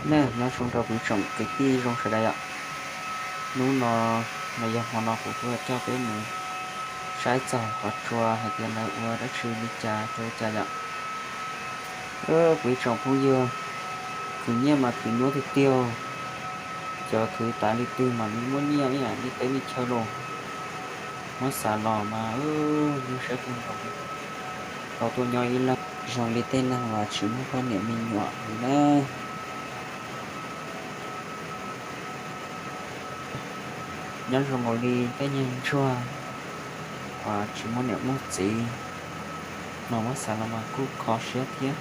Nyob zoo rau kuv tsoom kwv tij zoo sawv daws yom. Hnub no los yog hmo no kuv tuaj coj peb mus saib txog qhov tsua hais tias lawv ua dab tsi li cas rau li cas yom. Kuv ib tsoom phooj ywg, khwv nyiaj mas khwv nyuaj tiag tiag, cov khwv tas li twg mas nws muaj nyiaj ib yam li teb li chaw los. Muab xav los mas nyuaj siab kawg nkaus li. Tau tuaj nyob ib leeg zoo li tej neeg uas tsis muaj poj niam me nyuam li na. Nyob zoo nkaus li tej niag ntsuag uas tsis muaj niam muaj txiv no muab xav los mas kuj kho siab thiab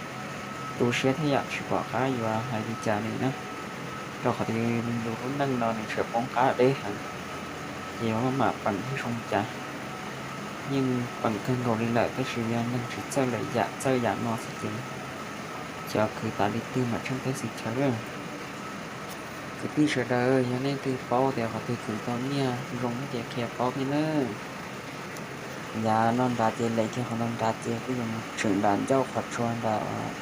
tu siab thiab yam tsis pom qab yuav hais li cas li na. Rau qhov tias lub neej no nws tseem poob qab deb heev, ces yuav maj mam peem thiab zoo li cas. Yeej peem kawg nkaus li lawm tab sis yog neeg tsis txawj lawm yam txawj yam no xwb ces cov khwv tas li twg mas tsheej teb xwm chaw. Kwv tij sawv daws, yog leej twg paub tias qhov twg khwv tau nyiaj zoo thiab ces qhia paub thiab nawb. Yav no nrad ces lem kiag qhov no nrad ces kuj yuav mus tseem nram ncauj qhov tsua nrad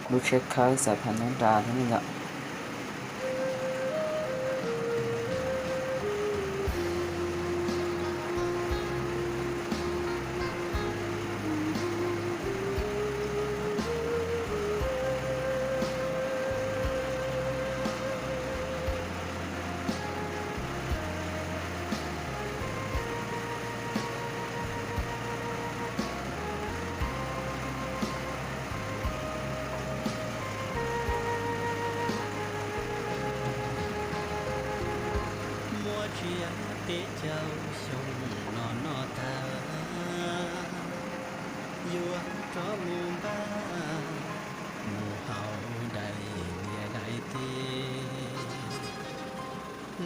lub tsheb khawb xav pham nyob nrad thiab ne yom. Muaj tsiab peb caug xyoo no noj tag, yuav rov mus npaj mus haus daim niam daim txiv.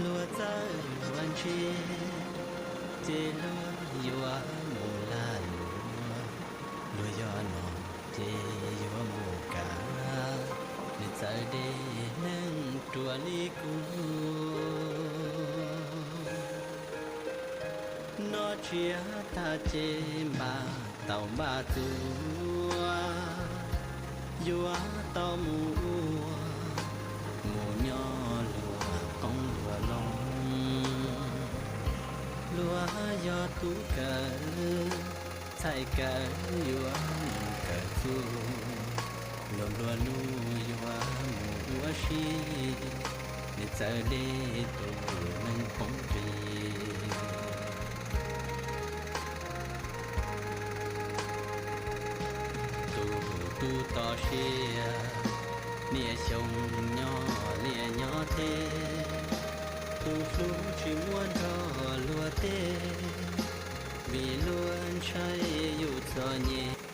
Luag txawj yuav ntsia ces luag yuav mus lag luag, luag yog no ces yuav mus kav, nws txawv deb neeg ruam li kuv. Noj tsiab tag ces npaj tau npaj tuaj, yuav tau mus ua, mus nyob luag qoob luag loo. Luag yog tub kawm txhais kawm yuav mus kawm txuj, luag nplua nuj yuav mus ua si, nws txawv deb tus neeg poob qis. Tus tub toj siab, niaj xyoo nyob liaj nyob teb, tus hlub tsis muab nrog luag teb, vim luag ntshai yus txom nyem.